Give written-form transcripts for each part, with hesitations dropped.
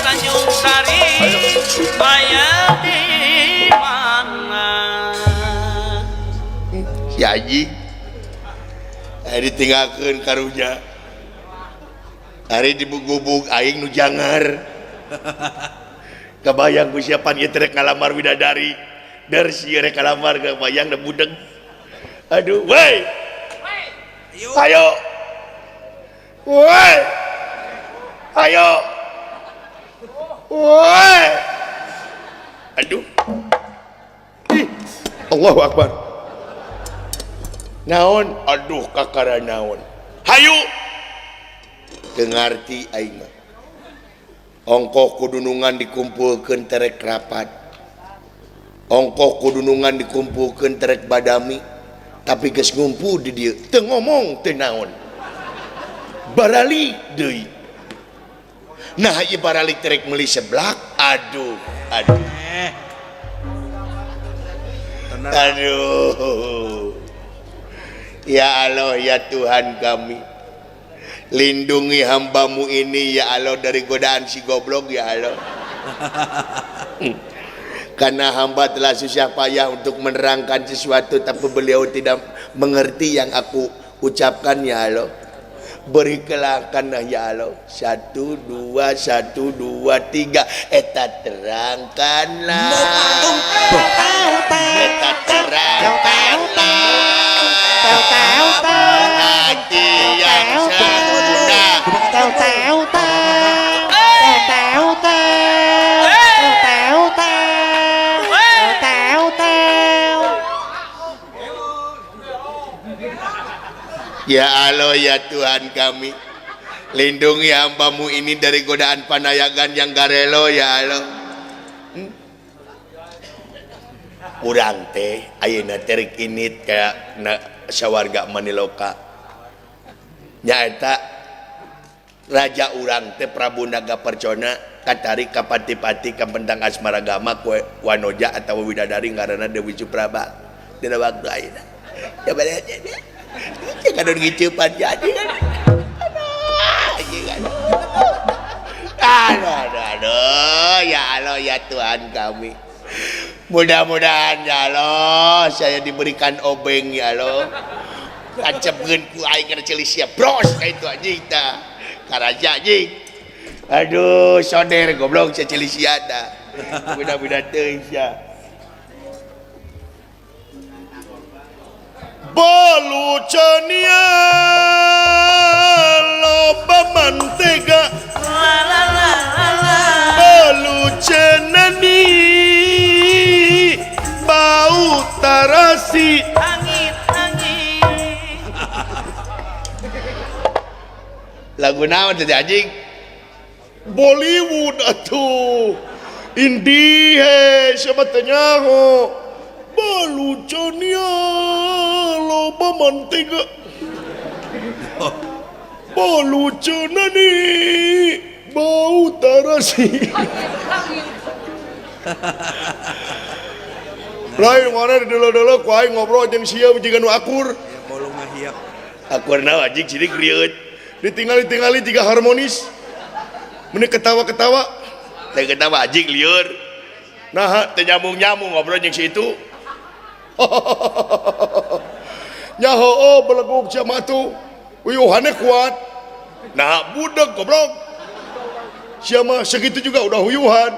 Tanjung Sari aya di mana? Si anjing ditinggalkeun karunya hari dibugubug aing nu jangar kabayang ku siapa ieu teh rek ngalamar widadari der si rek ngalamar kabayang da budeg aduh woi ayo woi ayo woi aduh. Ih, Allahu Akbar, naon aduh kakara naon hayu teu ngarti aing mah ongkoh kudunungan dikumpulkeun terek rapat, ongkoh kudunungan dikumpulkeun terek badami, tapi geus ngumpul di dieu teu ngomong teu naon baralik deui. Nah, ieu baralik terek meuli seblak. Aduh aduh. Aduh. Ya Allah, ya Tuhan kami, lindungi hambamu ini ya Allah dari godaan si goblok ya Allah. Karena hamba telah susah payah untuk menerangkan sesuatu, tapi beliau tidak mengerti yang aku ucapkan ya Allah. Berikanlah ya Allah. Satu, dua, satu, dua, tiga. Eta terangkanlah. Eta terangkanlah. Hati yang sudah Teu teu teu teu teu teu teu teu teu. Ya Allah, ya Tuhan kami, lindungi hambamu ini dari godaan panayagan yang garelo ya Allah. Urang teh ayeuna teh rek init kayak na sawarga Maniloka nyaeta raja urang teh Prabu Naga Percona katarik ka pati-pati ka pentang asmaragama ku wanoja atau widadari ngaranna Dewi Supraba dina waktu ayeuna. Ya bade kadon ngiceupan jadi aduh aduh aduh. Ya Allah, ya Tuhan kami, mudah-mudahan ya Allah saya diberikan obeng ya Allah. Tancapkeun ku aing kana ceuli sia bros ka itu anjing tah karaja anjing. Aduh, soder goblok sia ceuli sia tah mudah-mudahan teuing sia. Balucania loba mantega La la la la. Balucenani bau tarasi Angin angin. Lagu naon teh anjing? Bollywood atuh Indie he siapa teh nyaho Balucania loba mantega Balucenani bau tarasi. Lain mana dulu-dulu ku aing ngobrol jeung sia jiga nu akur. Bolong mah hiap. Akur naon anjing sidik rieut. Ditinggali-tingali jiga harmonis. Meni ketawa-ketawa. Teh ketawa anjing lieur. Nah, teh nyambung-nyambung ngobrol jeung si itu. Nyaho oh beleguk sia mah tuh. Uyuhannya kuat. Nah, budak goblok. Sia mah segitu juga udah huyuhan.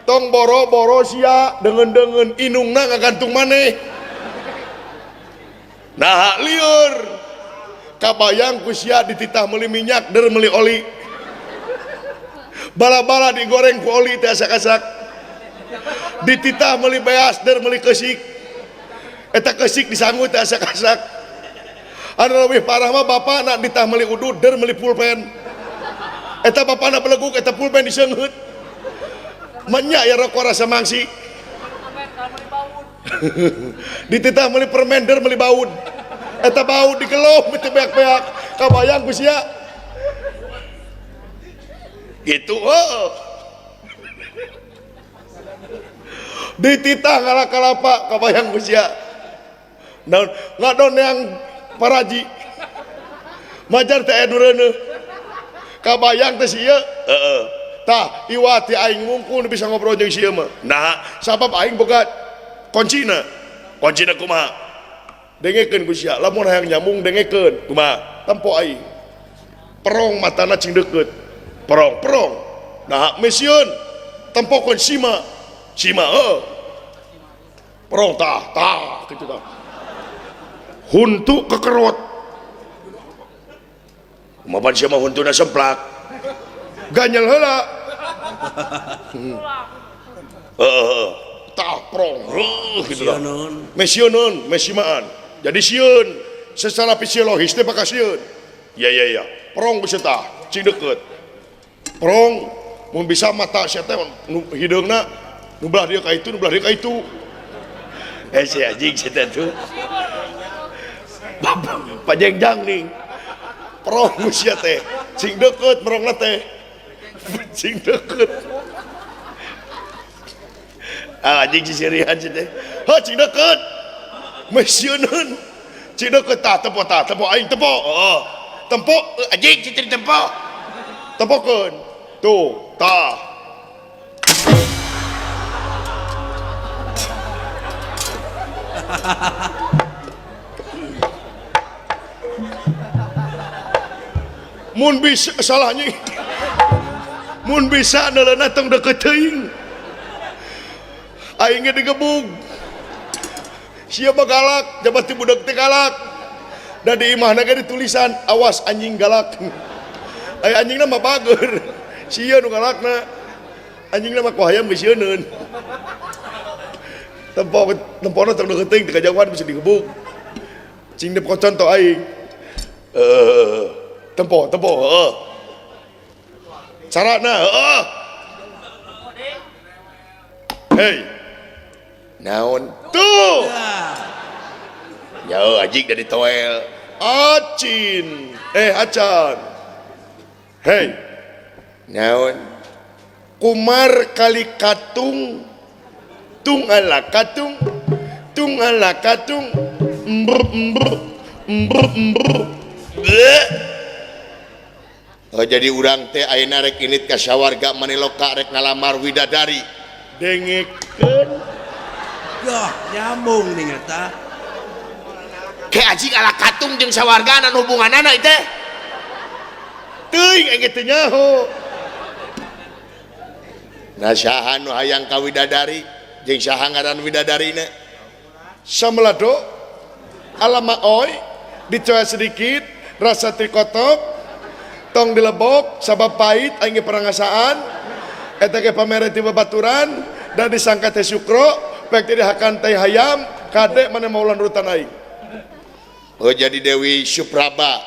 Tong boro-boro sia dengen-dengen inungna ngagantung maneh. Nah, lieur. Kabayang ku sia dititah meuli minyak der meuli oli. Bala-bala digoreng ku oli teh asak-asak. Dititah meuli beas der meuli keusik. Eta keusik disanggut teh asak-asak. Anu leuwih parah mah bapana ditah meuli udud der meuli pulpen. Eta bapana beleguk eta pulpen diseungeut. Menya ya rokok rasa mangsi. Dititah meuli permen der meuli baud. Eta baud dikeluh teu beak-beak. Kabayang ku sia. Gitu heuh. Dititah ngala kalapa kabayang ku sia. Naon ngadon yang paraji. Majar teh aya nu reuneuh. Kabayang teh sia. Heeh. Tah iwati aing mungkul bisa ngobrol jeung si ieu mah. Nah, sabab aing boga kuncina. Kuncina kumaha? Dengekeun ku sia, lamun hayang nyambung dengekeun. Kumaha? Tempo aing. Perong matana cing deukeut. Perong, perong. Nah, mesieun. Tempokeun sima. Sima heuh. Perong tah, tah kitu tah. Huntu kekerot. Kumaha sia mah huntuna semplak. Ganyel heula. Heeh. Tah prong. Heuh kitu tah. Mesieuneun, mesimaan. Jadi sieun secara fisiologis teh bakal sieun. Ya ya ya. Prong bisa tah, cing deukeut. Prong mun bisa mata sia teh nu hideungna nu belah dieu ka itu, nu belah dieu ka itu. Si anjing si teh tuh. Pajengjang nih. Prong sia teh, cing deukeut prongna teh. Cing deukeut. Ah anjing sisirian si teh. Ha cing deukeut. Mesieuneun. Cing deukeut tah tempo aing tempo. Oh. Tempo anjing si teh tempo. Tempokeun. Tuh, tah. Mun bisa salahnya. Mun bisa neuleuna tong deukeut teuing. Aing ge digebug. Sia mah galak, jabat ti budak teh galak. Da di imahna ge ditulisan awas anjing galak. Aya anjingna mah bager. Sia nu galakna. Anjingna mah ku hayam geus sieuneun. Tempo tempona tong deukeut teuing teu kajauhan bisa digebug. Cing dep contoh aing. Tempo, tempo, heeh. Carana, heeh. Hei. Naon? Tuh. Ya anjing dari toel. Acin. Acan. Hei. Naon? Kumar kali katung. Tung ala katung. Tung ala katung. Ember ember. Ember ember. Bleh. Oh jadi urang teh ayeuna rek init ka sawarga Maniloka rek ngalamar widadari. Dengekeun. Yah, nyambung nih eta. Ke anjing ala katung jeung sawargana hubunganana teh. Teuing aing teh nyaho. Nah saha nu hayang ka widadari jeung saha ngaran widadarina? Samelado alama oi dicoa sedikit rasa trikotok tong dilebok sabab pahit aing perangasaan eta ge pamere ti babaturan dan disangka teh sukro pek teh dihakan teh hayam kade mana maulan rutan aing. Oh jadi Dewi Supraba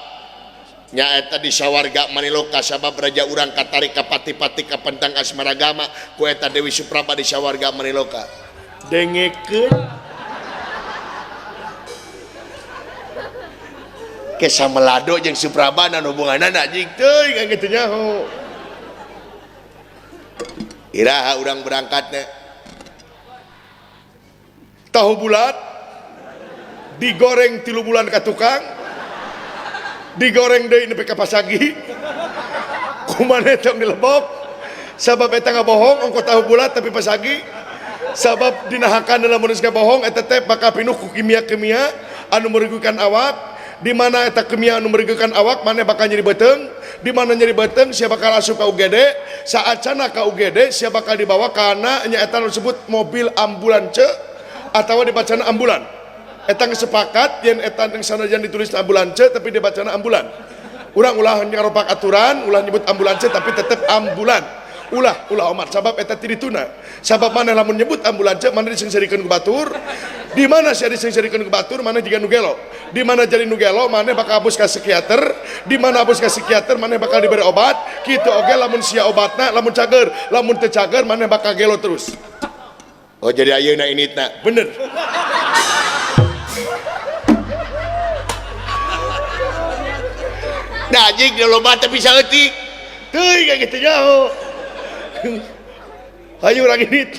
nyaeta di sawarga Maniloka sabab raja urang katarik ka pati-pati ka pentang asmaragama ku eta Dewi Supraba di sawarga Maniloka. Dengekeun. Ke samelado jeung Supraba na hubunganana anjing teuing aing teu nyaho. Iraha urang berangkatna? Tahu bulat digoreng 3 bulan ka tukang, digoreng deui nepi ka pasagi. Kumaha tong dilebok sabab eta ngabohong ongko tahu bulat tapi pasagi. Sabab dinahakan dalam manusia bohong eta teh bakal pinuh ku kimia-kimia anu merugikan awak. Di mana eta kimia anu merugikan awak mana bakal nyeri beuteung, di mana nyeri beuteung sia bakal asup ka UGD, saat cana ka UGD sia bakal dibawa kana nya eta nu disebut mobil ambulance atawa dibacana ambulan. Eta geus sepakat yen eta yang sanajan ditulis ambulance tapi dibacana ambulan. Urang ulah nyaropak aturan, ulah nyebut ambulance tapi tetep ambulan. Ulah, ulah omat sabab eta ti dituna. Sabab mana lamun nyebut ambulance mana disengserikeun ku batur, di mana sia disengserikeun ku batur mana jiga nu gelo. Di mana jadi nu gelo mana bakal abus ka psikiater, di mana abus ka psikiater mana bakal diberi obat. Kitu oge lamun sia obatna lamun cager, lamun teu cager mana bakal gelo terus. Oh jadi ayeuna initna. Bener. Nah anjing loba teh bisa eutik. Teuing aing teh nyaho. Hayu urang init.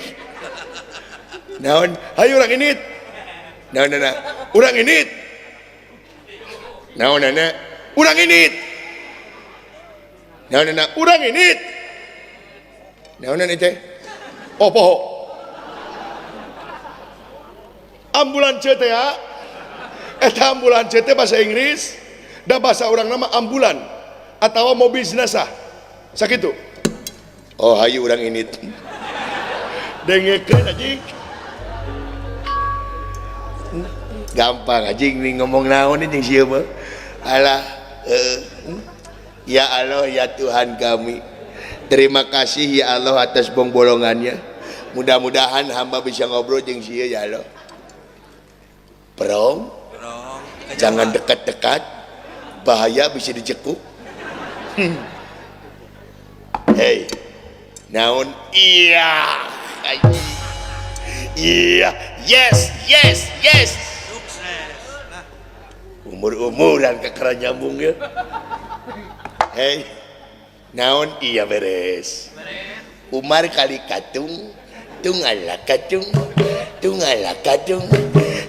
Naon? Hayu urang init. Naon naon? Urang init. Naon naon? Urang init. Naon naon? Urang init. Naonan ieu teh? Oh poho. Ambulan C teh ya. Eta ambulan C teh bahasa Inggris, da bahasa urang nama ambulan atawa mobil jenazah. Sakitu. Oh hayu urang ini. Dengekeun anjing. Gampang anjing nih ngomong naon jeung sieu mah. Alah, ya Allah ya Tuhan kami. Terima kasih ya Allah atas bongbolongannya. Mudah-mudahan hamba bisa ngobrol jeung sieu ya Allah. Prong, jangan dekat-dekat, bahaya bisa dicekuk. Hei, naon? Iya, iya, yes, yes, yes. Sukses. Nah. Umur-umuran kekeran nyambung ya. Hei, naon? Iya beres. Umar kali katung, tungala katung, tungala katung,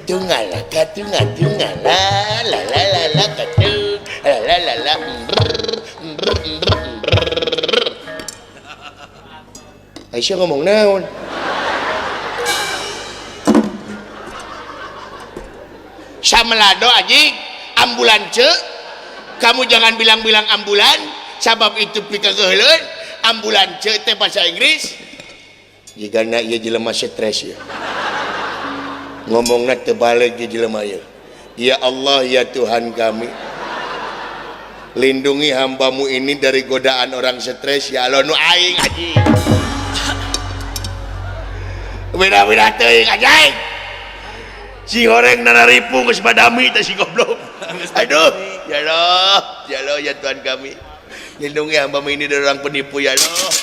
tungala katung, tungala la la la la katung, la la la la. Aisyah ngomong naon? Samelado anjing, ambulan ce. Kamu jangan bilang-bilang ambulan, sabab itu pikageuleun. Ambulan ce teh bahasa Inggris. Jigana ieu jelema stres ya. Ngomongna teu balik ieu jelema ieu. Ya Allah ya Tuhan kami. Lindungi hambamu ini dari godaan orang stres ya Allah nu aing anjing. Beda-beda teuing anjing. Si goreng nararipu geus badami teh si goblok. Aduh, ya Allah, ya Allah ya Tuhan kami. Lindungi hambamu ini dari orang penipu ya Allah.